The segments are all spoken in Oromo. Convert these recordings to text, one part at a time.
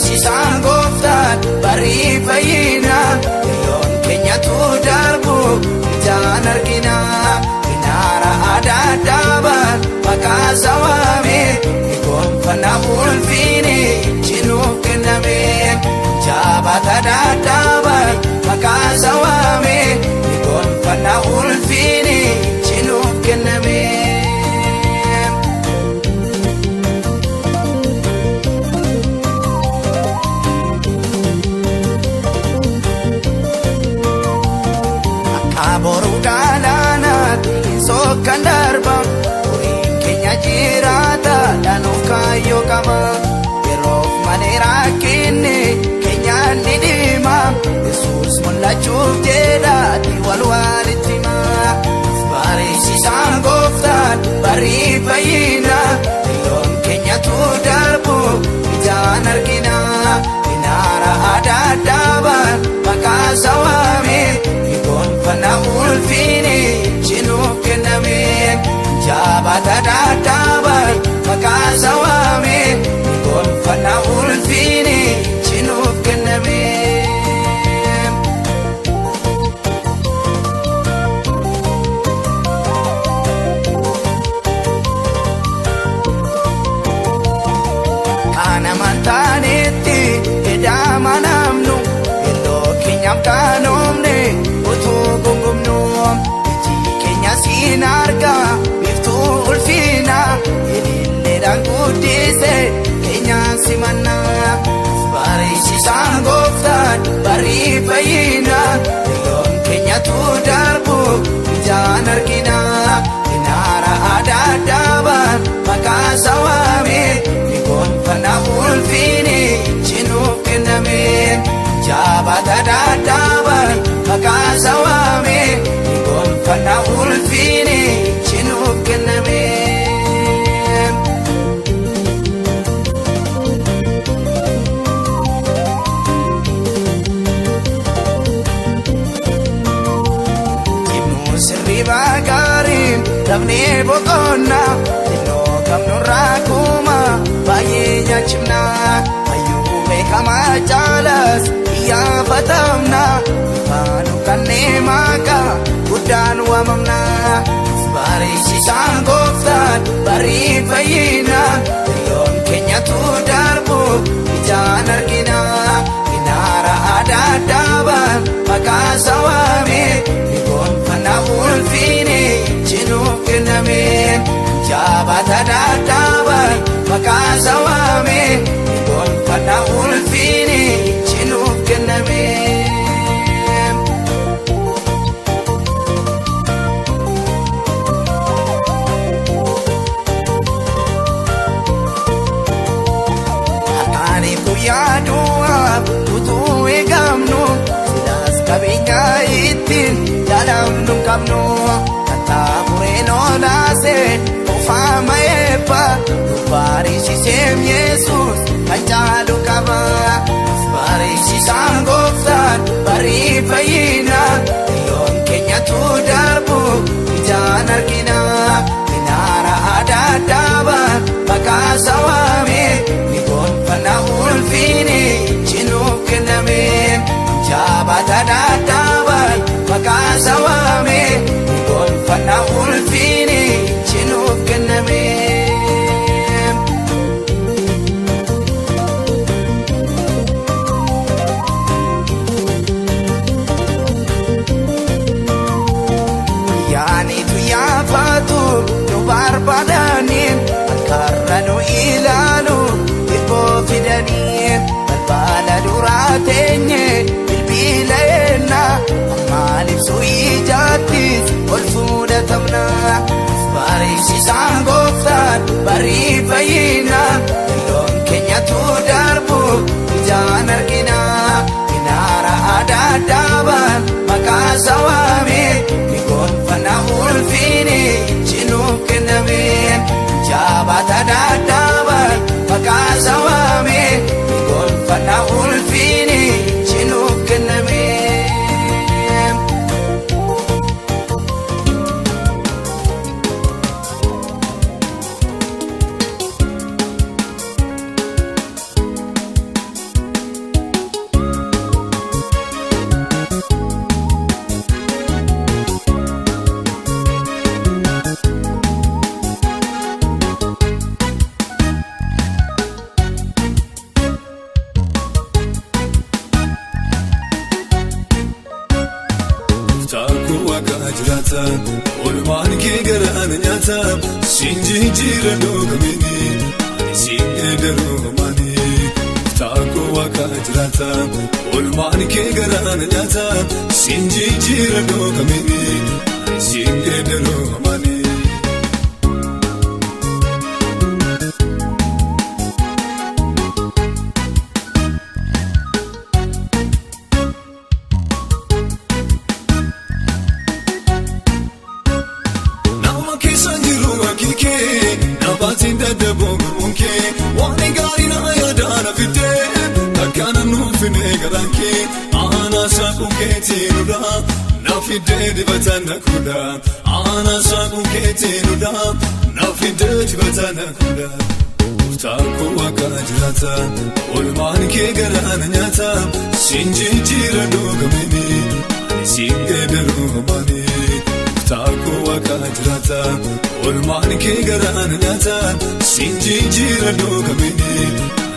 Barisiisaan gooftaan barii fayyina yeroon keenyatu darbu ijaan argina. Minaara adda maqaa sawaame gonfana ulfiini cinuuf kenname. Jabaata dadhaban maqaa sawaame gonfana ulfiini cinuuf kenname. Aboru galaanaatti sokkan darba horiin keenya jiraata dhanuuf kaayyoo qaba yeroof malee rakkinni keenyaan ni dhima Yesuus mul'achuuf jedhaati wal walitti hima. Barisiisaan gooftaan barii fayyina yeroon keenyatu darbu ijaan argina. Minaara adda maqaa sawaame gonfana ulfiini cinuuf kenname. Jabaata dadhaban maqaa sawaame gonfana ulfiini cinuuf kenname. Kana mantaanetti edama namnu yeroo keenyaaf kaanoomne utuu gungumnu iji keenya siin arga biftuu ulfina ililleedhaan guddise keenyaan simanna. Barisiisaan gooftaan barii fayyina yeroon keenyatu darbu ijaan argina. Minaara adda maqaa sawaame gonfana ulfiini cinuuf kenname. Jabaata dadhaban maqaa sawaame gonfana ulfiini cinuuf kenname. Cimuu sirriibaa gaariin dhabnee boqonnaa xinnoo qabnurraa kuma baay'ee nyaachifna. Hayyuu beekamaa caalas iyyaafatamna ifaanu kanneen maqaa guddaan waamamna. Barisiisaan gooftaan barii fayyina yeroon keenyatu darbu ijaan argina. Minaara adda maqaa sawaame gonfana ulfiini cinuuf kenname. Jabaata dadhaban maqaa sawaame gonfana ulfiini cinuuf kenname. Ani guyyaa du'aaf utuu eegamnu silaas qabeenya ittiin jaalamnu hin qabnu. Kattaamureen olaase ofaama eebba nu barisiiseem Yesuus kan caalu qaba. Barisiisaan gooftaan barii fayyina yeroon keenyatu darbu ijaan argina. Minaara adda maqaa sawaame gonfana ulfiini cinuuf kenname. Jabaata dadhaban maqaa sawaame gonfana ulfiini cinuuf kenname. Yaanitu yaafatu nu barbaadanii harkarra nu ilaalu dhibboo fidanii balbala duraa teenye bilbila eenna ammaan ibsu ijaattis ol fuudhatamna. Barisiisaan gooftaan barii fayyina yeroon keenyatu darbu ijaan argina. Minaara adda maqaa sawaame gonfana ulfiini cinuuf kenname. Jabaata dadhaban maqaa sawaame gonfana ulfiini cinuuf kenname. jiraata, oolmaan kee garaan nyaata, siin jijjiira doogamini, ani siin geeddaruumani. Gooftaa waaqa jiraata, oolmaan kee garaan nyaata, siin jijjiira doogamini, ani siin geeddaruumani. Gooftaa koo waaqa jiraata, oolmaan kee garaan nyaata, siin jijjiira doogamini, ani siin geeddaruumani. Gooftaa koo waaqa jiraata, oolmaan kee garaan nyaata, siin jijjiira doogamini,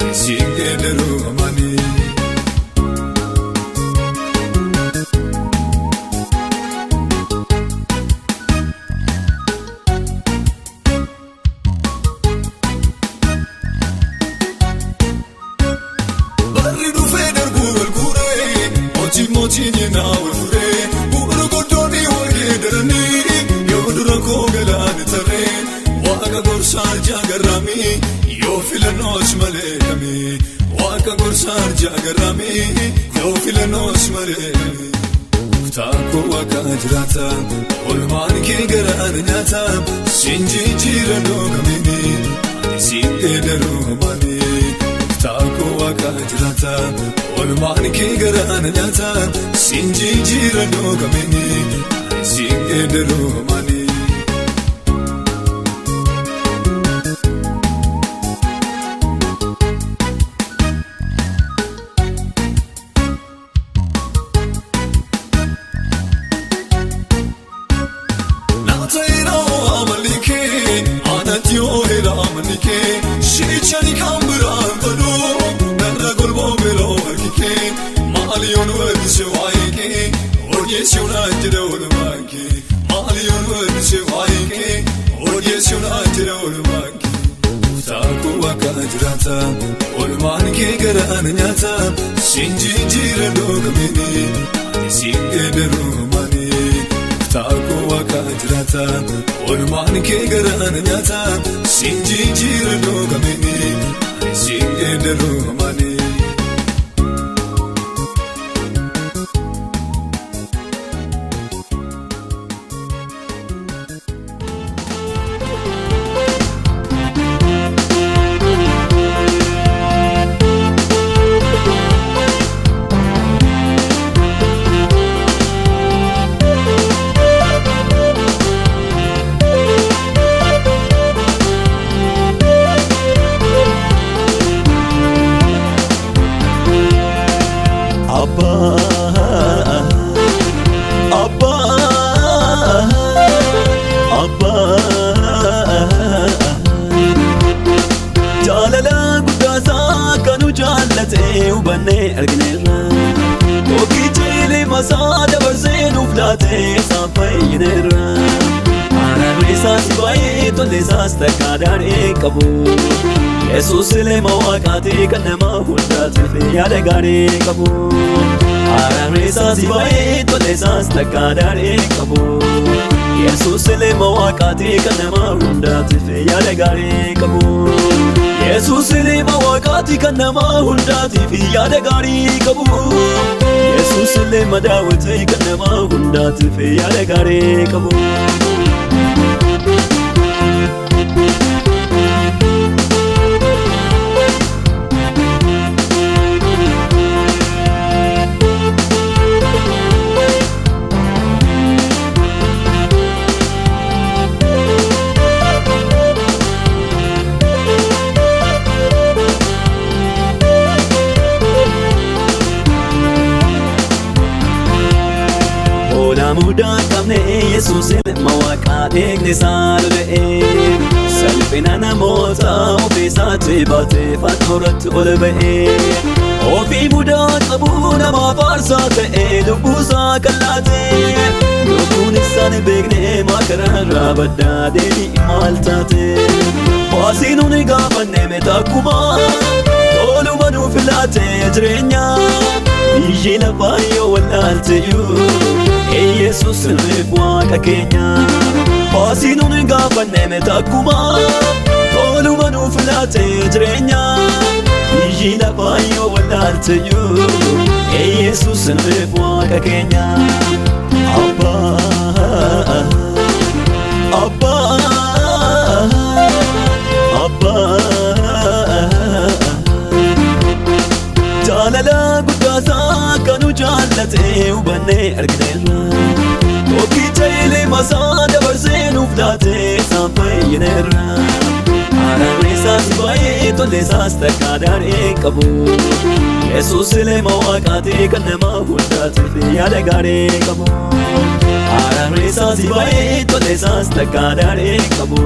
ani siin geeddaruumani. Oolmaan kee garaan nyaata, siin jijjiira doogamini, ani siin geeddaruumani. Gooftaa koo waaqa jiraata, oolmaan kee garaan nyaata, siin jijjiira doogamini, ani siin geeddaruumani. Oolmaan kee garaan nyaata, siin jijjiira doogamini, ani siin geeddaruumani. Gooftaa koo waaqa jiraata, oolmaan kee garaan nyaata, siin jijjiira doogamini, ani siin geeddaruumani. Yesuus ilma waaqaatii kan nama hundaatiif yaada gaarii qabu. Araarri isaas baay'ee tola isaas takka daaree qabu. Yesuus ilma waaqaatii kan nama hundaatiif yaada gaarii qabu. Yesuus ilma waaqaatii kan nama hundaatiif yaada gaarii qabu. Yesuus ilma Daawitii kan nama hundaatiif yaada gaarii qabu. Mudaa qabne Yesuus ilma waaqaa dhiigni isaa lola'e. Salphina namoota ofiisaatti baatee fannoo irratti ol ba'e. Ofii mudaa qabu nama faarsaa ta'e lubbuusaa kan laate. Lubbuun isaan hin beekne makararraa baddaa deebii maal taate. Baasii nuni gaafanne meetakkuma toluma nuuf laate jireenya. Biyyi lafaa yoo wallaalteyyuu Yesuus nuuf waaqa keenya. Baasii nuni gaafanne meetakkuma toluma nuuf laate jireenya. Biyyi lafaa yoo wallaalteyyuu Yesuus nuuf waaqa keenya. Abbaa, Abbaa, Abbaa. Jaalala guddaasaa kan nu jaallate hubannee argineerra. Tokkicha ilma isaa dabarsee nuuf laate isaan fayyineerra. Araarri isaas baay'ee tolle isaas takka daaree qabu. Yesuus ilma waaqaati kan nama hundaatiif yaada gaarii qabu. Araarri isaas baay'ee tolle isaas takka daaree qabu.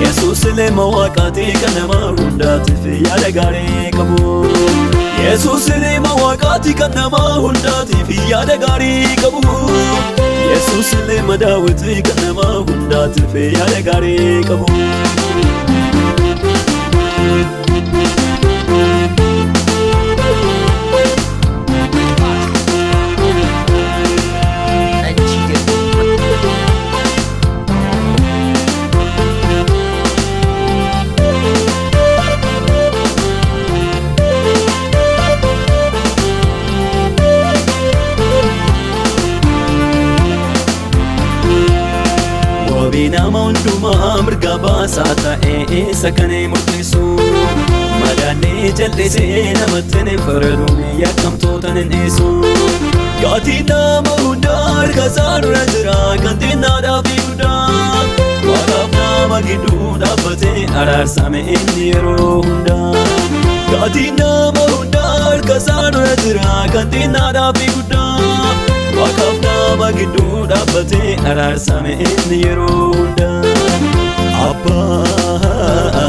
Yesuus ilma waaqaati kan nama hundaatiif yaada gaarii qabu. Yesuus ilma waaqaati kan nama hundaatiif yaada gaarii qabu. Yesuus ilma Daawit kan nama hundaatiif yaada gaarii qabu. Wabii nama hundumaa mirga baasaa ta'e isa kan murteessu. Madaallee jal'isee namatti hin faradu yakkamtoota hin dhiisu. Gaatii nama hundaa harka isaarra jira kan xinnaadhaa fi guddaa. Waaqaaf nama gidduu dhaabbatee araarsame inni yeroo hundaa. Gaatii nama hundaa harka isaarra jira kan xinnaadhaa fi guddaa. Waaqaaf nama gidduu dhaabbatee araarsame inni yeroo hundaa. Abbaa,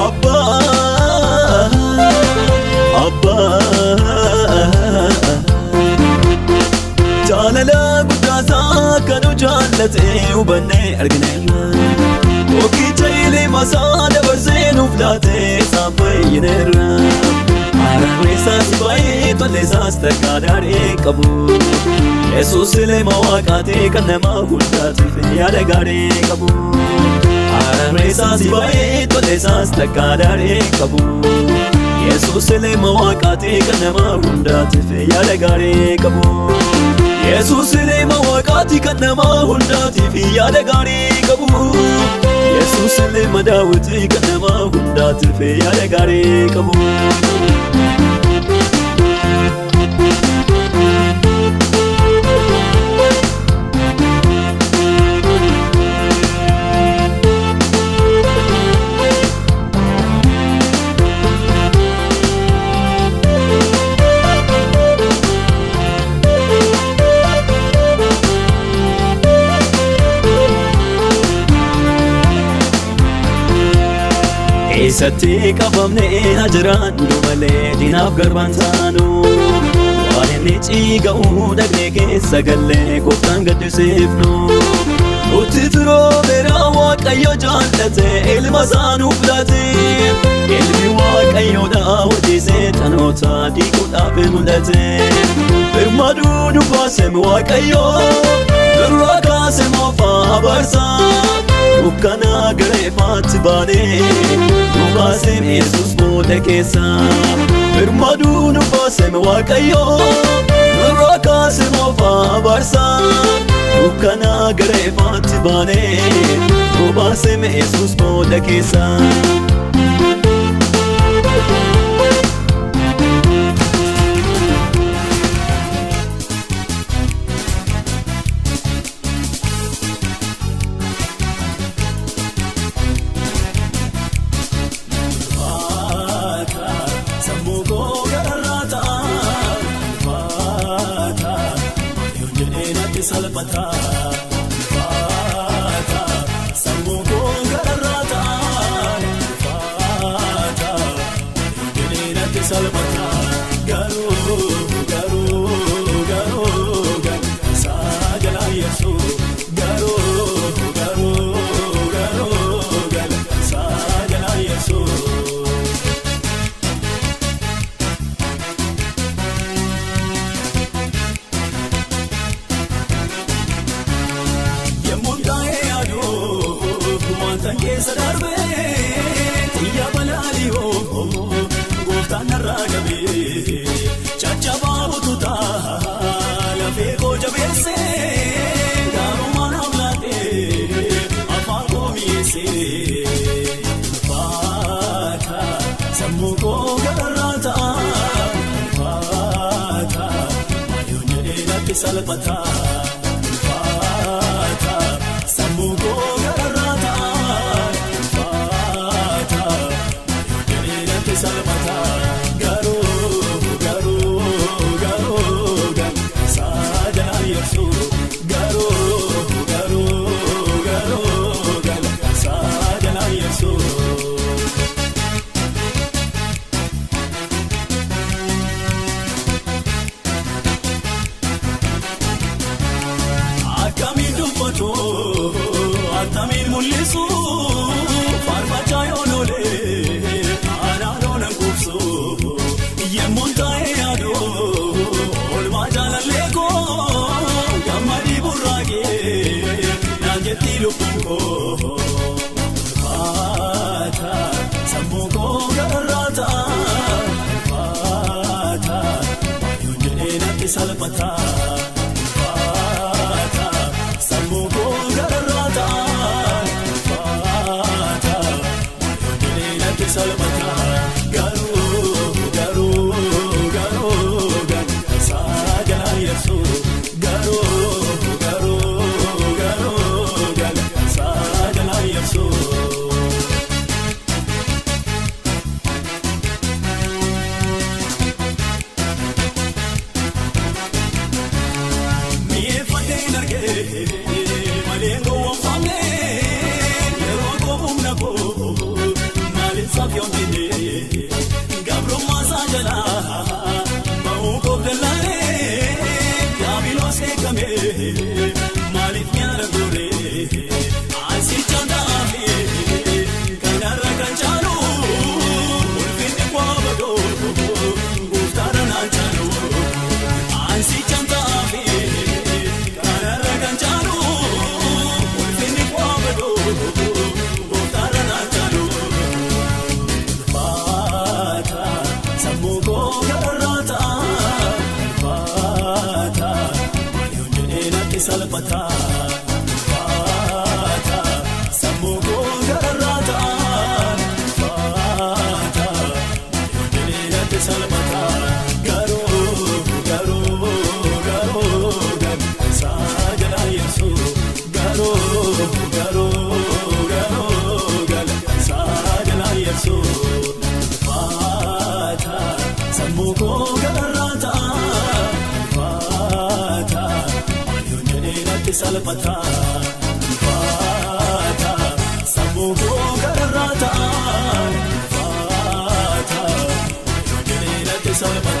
Abbaa, Abbaa. Jaalala guddaasaa kan nu jaallate hubannee argineerra. Tokkicha ilma isaa dabarsee nuuf laate isaan fayyineerra. Araarri isaas baay'ee tolle isaas takka daaree qabu. Yesuus ilma waaqaati kan nama hundaatiif yaada gaarii qabu. Araarri isaas baay'ee tolle isaas takka daaree qabu. Yesuus ilma waaqaati kan nama hundaatiif yaada gaarii qabu. Yesuus ilma waaqaati kan nama hundaatiif yaada gaarii qabu. Yesuus ilma Daawit kan nama hundaatiif yaada gaarii qabu. Eessatti qabamnee haa jiraannu malee diinaaf garbaan taanu. Waan inni ciiga'u dhagnee keessa gallee gooftaan gaddisiifnu. Nutti firoomeera Waaqayyo jaallate ilma isaa nuuf laate. Ilmi Waaqayyoodha hojii seexanoota diiguudhaaf mul'ate. Birmaduu nu baasem Waaqayyo nurraa kaase moofaa abaarsa. Dukkana gara ifaatti baanee nu baasem Yesuus booda keessa. Birmaduu nu baasem Waaqayyo nurraa kaase moofaa abaarsa. Dukkana gara ifaatti baanee nu baasem Yesuus booda keessa. Sammuu koo gararraa ta'a ulfaata yoo jedhee natti salphata ulfaata sammuu koo gararraa ta'a ulfaata yoo jedhee natti Salpata garuu garuu garuu galata jala Yesuus garuu garuu garuu galata jala Yesuus. Yemmuu taa'ee yaadu wanta keessa darbee xiyya balaaliyoo. Gooftaan narraa qabee caccabaa butuutaa lafee koo jabeessee gaarummaa naaf laatee afaan koo mi'eessee. Faata sammuu koo gararraa ta'a faata maaliyoon jedhee natti salphata faata sammuu koo gararraa ta'a faata maaliyoon jedhee natti salphata. Garuu garuu garuu galata jala Yesuus garuu garuu garuu galata jala Yesuus. Akkamiin dubbatu attamiin mul'isu faarfachaa yoon oolee aanaan oolan qubsu yemmuun taa'ee yaadu oolmaa jaalallee koo gammadii burraaqee naan jetti lubbuun koo. Faata sammuu koo gararraa ta'a faata maaliyoon jedhee natti salphata. Faata sammuu koo gararraa ta'a faata maaliyoon jedhee natti salphata garuu garuu garuu galata jala Yesuus garuu garuu garuu galata jala Yesuus. Mi'eeffadheen argee malee gowwoomfamne yeroo goofumna koo maaliif saafyoon didee gabrummaa isaa jalaa ba'uu koof dallaalee yaabiloos eegamee maaliif nyaara gooree asicha taa'ee kanarra kan caalu ulfinni kwaabadoo gooftaadha naan caalu. Ansicha taa'ee kanarra kan caalu ulfinni kwaabadoo gooftaadha naan caalu. Faata sammuu koo gararraa ta'a faata maaliyoon jedhee natti salphata faata sammuu koo gararraa ta'a faata maaliyoon jedhee natti salphata garuu garuu garuu galata jala Yesuus garuu garuu garuu galata jala Yesuus. Faata sammuu koo gararraa ta'a faata maaliyoon jedhee natti salphata faata sammuu koo gararraa ta'a faata maaliyoon jedhee natti salphata.